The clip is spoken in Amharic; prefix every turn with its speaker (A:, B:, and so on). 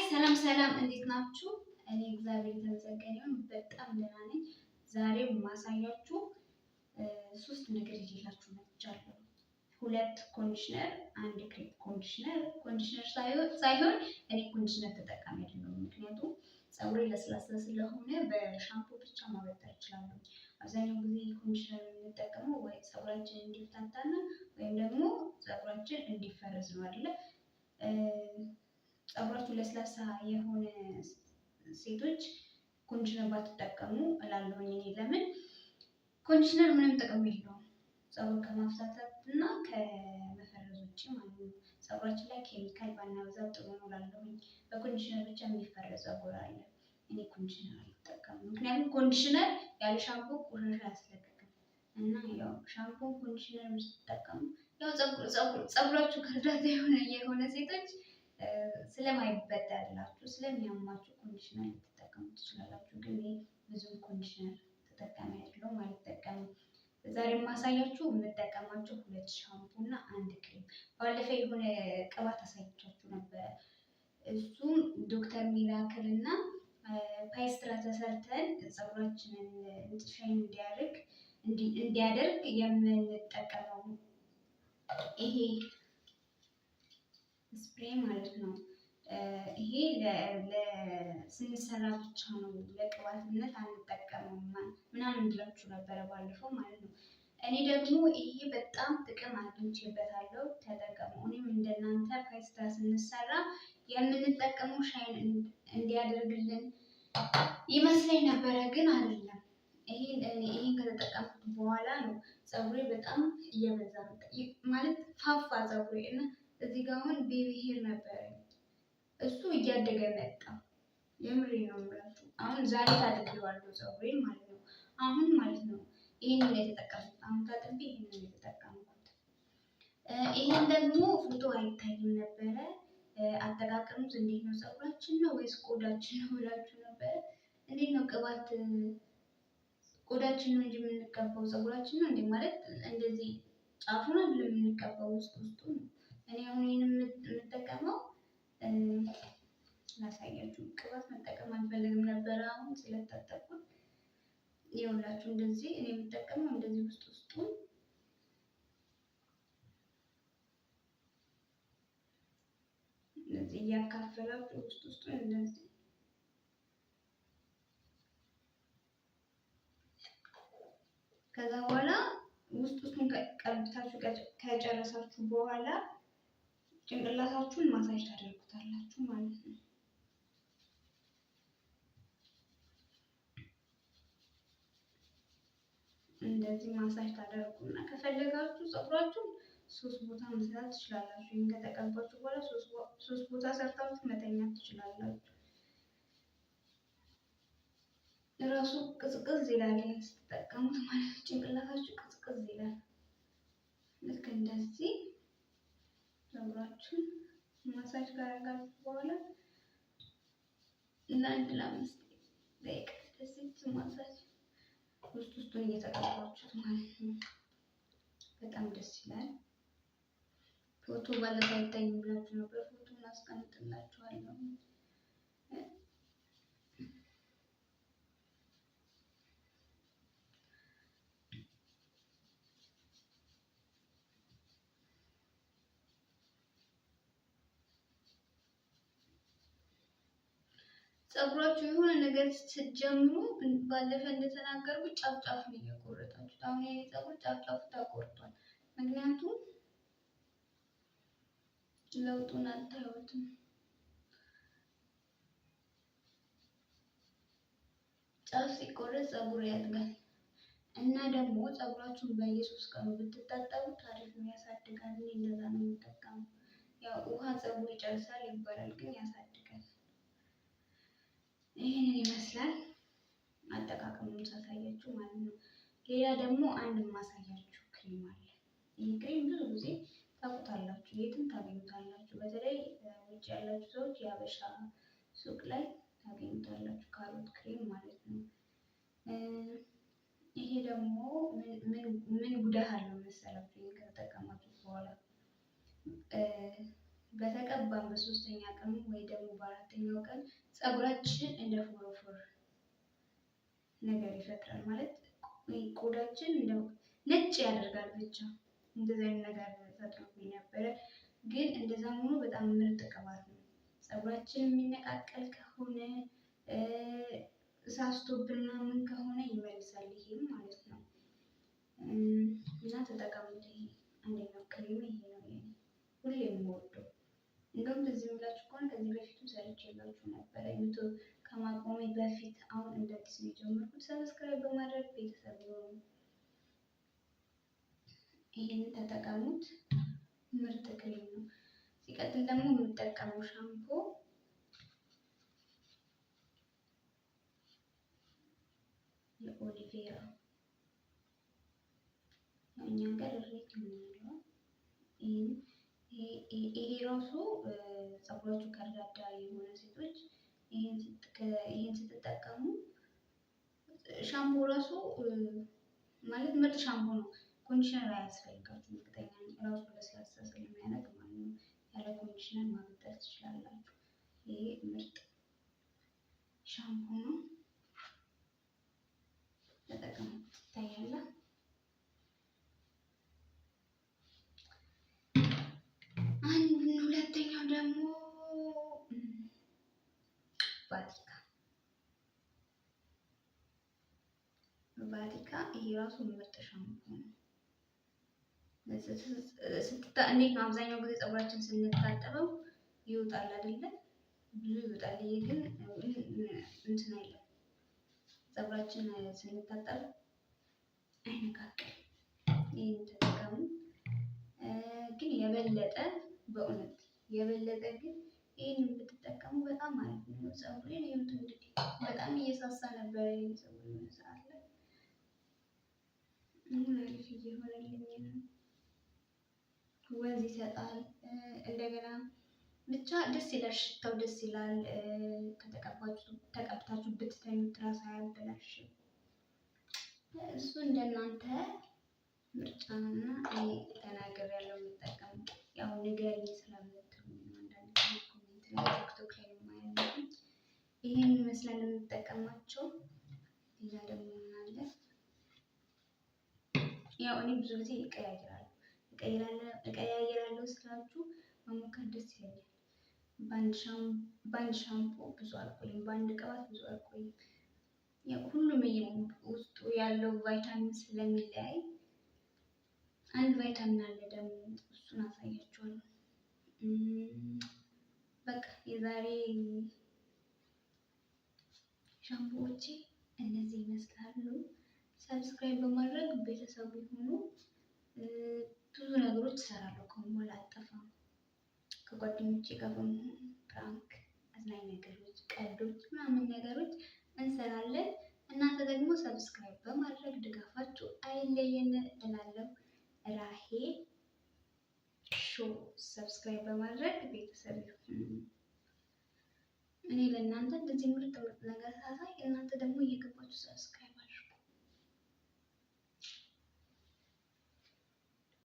A: ሰላም ሰላም፣ እንዴት ናችሁ? እኔ እግዚአብሔር የተመሰገነ ይሁን በጣም ደህና ነኝ። ዛሬ ማሳያችሁ ሶስት ነገር ይዤላችሁ መጥቻለሁ። ሁለት conditioner፣ አንድ ክሬም። Conditioner ሳይሆን እኔ conditioner ተጠቃሚ አይደለሁም። ምክንያቱም ፀጉሬ ለስላሳ ስለሆነ በሻምፖ ብቻ ማበጠር እችላለሁ። አብዛኛው ጊዜ conditioner የምንጠቀመው ወይ ፀጉራችን እንዲፍታታና ወይም ደግሞ ፀጉራችን እንዲፈረዝ ነው አይደለ? ፀጉራችሁ ለስላሳ የሆነ ሴቶች conditioner ባትጠቀሙ እላለሁኝ እኔ። ለምን conditioner ምንም ጥቅም የለውም ፀጉር ከማፍታታት እና ከመፈረዝ ውጭ ማለት ነው። ፀጉራችን ላይ ኬሚካል ባናበዛ ጥሩ ነው እላለሁኝ። በ conditioner ብቻ የሚፈረዝ ፀጉር አለ። እኔ conditioner አልጠቀምም፣ ምክንያቱም conditioner ያለ ሻምፖ ቆሻሻ አያስለቅቅም። እና ያው ሻምፖ conditioner ስትጠቀሙ ያው ፀጉራችሁ ከርዳታ የሆነ ሴቶች ስለማይበጠርላችሁ ስለሚያማችሁ conditioner ልትጠቀሙ ትችላላችሁ። ግን እኔ ብዙም conditioner ተጠቃሚ አይደለሁም፣ አልጠቀምም። ዛሬ የማሳያችሁ የምጠቀማቸው ሁለት ሻምፖ እና አንድ ክሬም። ባለፈ የሆነ ቅባት አሳይቻችሁ ነበረ። እሱም ዶክተር ሚራክል እና ፓይስትራ ተሰርተን ፀጉራችንን shine እንዲያደርግ የምንጠቀመው ይሄ spray ማለት ነው። ይሄ ስንሰራ ብቻ ነው፣ ለቅባትነት አንጠቀመውም ምናምን ብላችሁ ነበረ ባለፈው ማለት ነው። እኔ ደግሞ ይሄ በጣም ጥቅም አግኝቼበታለሁ፣ ተጠቀሙ። እኔም እንደናንተ ፓስታ ስንሰራ የምንጠቀመው shine እንዲያደርግልን ይመስለኝ ነበረ፣ ግን አይደለም። ይሄን ከተጠቀምኩት በኋላ ነው ፀጉሬ በጣም እየበዛ ማለት ፋፋ ፀጉሬ እና እዚህ ጋር አሁን baby hair ነበረ እሱ እያደገ መጣ። የምሬ ነው የምላችሁ። አሁን ዛሬ ታጥቤዋለሁ ፀጉሬን ማለት ነው። አሁን ማለት ነው ይሄንን የተጠቀምኩት አሁን ታጥቤ ይሄንን የተጠቀምኩት። ይሄን ደግሞ ፎቶ አይታይም ነበረ። አጠቃቀሙት እንዴት ነው? ፀጉራችን ነው ወይስ ቆዳችን ነው ብላችሁ ነበረ። እንዴት ነው ቅባት ቆዳችን ነው እንጂ የምንቀባው ፀጉራችን ነው እንዴ? ማለት እንደዚህ ጫፉን አይደለም የምንቀባው፣ ውስጥ ውስጡ ነው። እኔ አሁን ይሄን የምጠቀመው ላሳያችሁ። ቅባት መጠቀም አልፈልግም ነበረ። አሁን ስለታጠብኩት ይኸውላችሁ እንደዚህ እኔ የምጠቀመው እንደዚህ ውስጥ ውስጡን እንደዚህ እያካፈላችሁ ውስጥ ውስጡን እንደዚህ ከዛ በኋላ ውስጥ ውስጡን ቀብታችሁ ከጨረሳችሁ በኋላ ጭንቅላታችሁን ማሳጅ ታደርጉታላችሁ ማለት ነው። እንደዚህ ማሳጅ ታደርጉና ከፈለጋችሁ ፀጉራችሁን ሶስት ቦታ መስራት ትችላላችሁ። ይህን ከተቀባችሁ በኋላ ሶስት ቦታ ሰርታችሁ መተኛት ትችላላችሁ። እራሱ ቅዝቅዝ ይላል ይህን ስትጠቀሙት ማለት ጭንቅላታችሁ ቅዝቅዝ ይላል። ልክ እንደዚህ ፀጉራችሁን ማሳጅ ካደረጋችሁ በኋላ ለአንድ ለአምስት ደቂቃ እንደዚህ ማሳጅ ውስጥ ውስጡን እየተቀባችሁት ማለት ነው። በጣም ደስ ይላል። ፎቶ ባለፈ አይታይም ብላችሁ ነበር። ፎቶን አስቀምጥላችኋለሁ። ፀጉራችሁ የሆነ ነገር ስትጀምሩ ባለፈ እንደተናገርኩት ጫፍ ጫፍ ነው እየቆረጣችሁት። አሁን የኔ ፀጉር ጫፍ ጫፉ ተቆርጧል። ምክንያቱም ለውጡን አታዩትም። ጫፍ ሲቆረጥ ፀጉር ያድጋል እና ደግሞ ፀጉራችሁን በየሶስት ቀኑ ብትታጠቡት አሪፍ ነው፣ ያሳድጋል። እኔ እንደዛ ነው የምጠቀመው። ያው ውሃ ፀጉር ይጨርሳል ይባላል፣ ግን ያሳድጋል። ይህንን ይመስላል አጠቃቀሙን ሳሳያችሁ ማለት ነው። ሌላ ደግሞ አንድ ማሳያችሁ ክሬም አለ። ይህ ክሬም ብዙ ጊዜ ታውቁታላችሁ፣ የትም ታገኙታላችሁ። በተለይ ውጭ ያላችሁ ሰዎች የሀበሻ ሱቅ ላይ ታገኙታላችሁ፣ ካሮት ክሬም ማለት ነው። ይሄ ደግሞ ምን ጉዳት አለው መሰላችሁ? ይህን ከተጠቀማችሁ በኋላ በተቀባን በሶስተኛ ቀኑ ወይ ደግሞ በአራተኛው ቀን ፀጉራችን እንደ ፎረፎር ነገር ይፈጥራል። ማለት ቆዳችን እንደ ነጭ ያደርጋል። ብቻ እንደዚህ አይነት ነገር ፈጥሮብኝ ነበረ። ግን እንደዛ ሆኖ በጣም ምርጥ ቅባት ነው። ፀጉራችን የሚነቃቀል ከሆነ፣ ሳስቶብን ምናምን ከሆነ ይመልሳል። ይሄም ማለት ነው እና ተጠቀሙት። ይሄ አንደኛው ክሬም ይሄ ነው ሁሌ የምወደው። እንደውም ትዝ የሚላችሁ ከሆነ ከዚህ በፊትም ሰርቼላችሁ ነበረ YouTube ከማቆሜ በፊት። አሁን እንደ አዲስ ነው የጀመርኩት። Subscribe በማድረግ ቤተሰብ ይሁኑ። ይሄንን ተጠቀሙት፣ ምርጥ ክሬም ነው። ሲቀጥል ደግሞ የምጠቀመው ሻምፖ የኦሊቬራ፣ እኛ ጋር እሬት የምንለው። ይሄ ራሱ ፀጉራችሁ ከርዳዳ የሆነ ሴቶች ይሄን ስትጠቀሙ ሻምፖ ራሱ ማለት ምርጥ ሻምፖ ነው። Conditioner አያስፈልጋችሁም። እርግጠኛ ነኝ ራሱ ለስላሳ ስለሚያደርግ ማለት ነው። ያለ conditioner ማበጠር ትችላላችሁ። ይሄ ምርጥ ሻምፖ ነው። ተጠቀሙት። ይታያል። አንድ ሁለተኛው ደግሞ ቫቲካ። ቫቲካ ይሄ ራሱ ምርጥ ሻምፖ ነው። እንዴት ነው፣ አብዛኛው ጊዜ ፀጉራችን ስንታጠበው ይወጣል አይደለ? ብዙ ይወጣል። ይሄ ግን እንትን አይልም። ፀጉራችን ስንታጠብ አይነቃቅልም። ይሄን ተጠቀሙ። ግን የበለጠ፣ በእውነት የበለጠ ግን ይሄንን ብትጠቀሙ በጣም አሪፍ ነው። ፀጉሬን ይኸውት እንግዲህ በጣም እየሳሳ ነበር የኔ ፀጉር የሆነ ሰዓት ላይ፣ አሁን አሪፍ እየሆነልኝ ነው። ወዝ ይሰጣል። እንደገና ብቻ ደስ ይላል፣ ሽታው ደስ ይላል። ተቀብታችሁ ብትተኙት ራስ አያበላሽም። እሱ እንደናንተ ምርጫ ነው እና እኔ ተናግሬያለሁ። የምጠቀመው ያው ንገሪኝ ስለምትሉኝ ነው። አንዳንድ ጊዜ comment ላይ፣ TikTok ላይ የማያለሁኝ። ይሄን ይመስላል የምጠቀማቸው። ሌላ ደግሞ ምን አለ? ያው እኔ ብዙ ጊዜ እቀያይራለሁ። እቀያይራለሁ ስላችሁ መሞከር ደስ ይለኛል። በአንድ ሻምፖ ብዙ አልቆይም፣ በአንድ ቅባት ብዙ አልቆይም። ያው ሁሉም ውስጡ ያለው ቫይታሚን ስለሚለያይ፣ አንድ ቫይታሚን አለ ደግሞ፣ እሱን አሳያችኋለሁ። በቃ የዛሬ ሻምፖዎቼ እነዚህ ይመስላሉ። Subscribe በማድረግ ቤተሰቡ ይሁኑ። ብዙ ነገሮች እሰራለሁ። ከአሁን በኋላ አልጠፋም። ከጓደኞቼ ጋር በመሆን prank፣ አዝናኝ ነገሮች፣ ቀልዶች ምናምን ነገሮች እንሰራለን። እናንተ ደግሞ subscribe በማድረግ ድጋፋችሁ አይለየን እላለሁ። ራሄል ሾው subscribe በማድረግ ቤተሰብ ይሁኑ። እኔ ለእናንተ እንደዚህ ምርጥ ምርጥ ነገር ሳሳይ እናንተ ደግሞ እየገባችሁ subscribe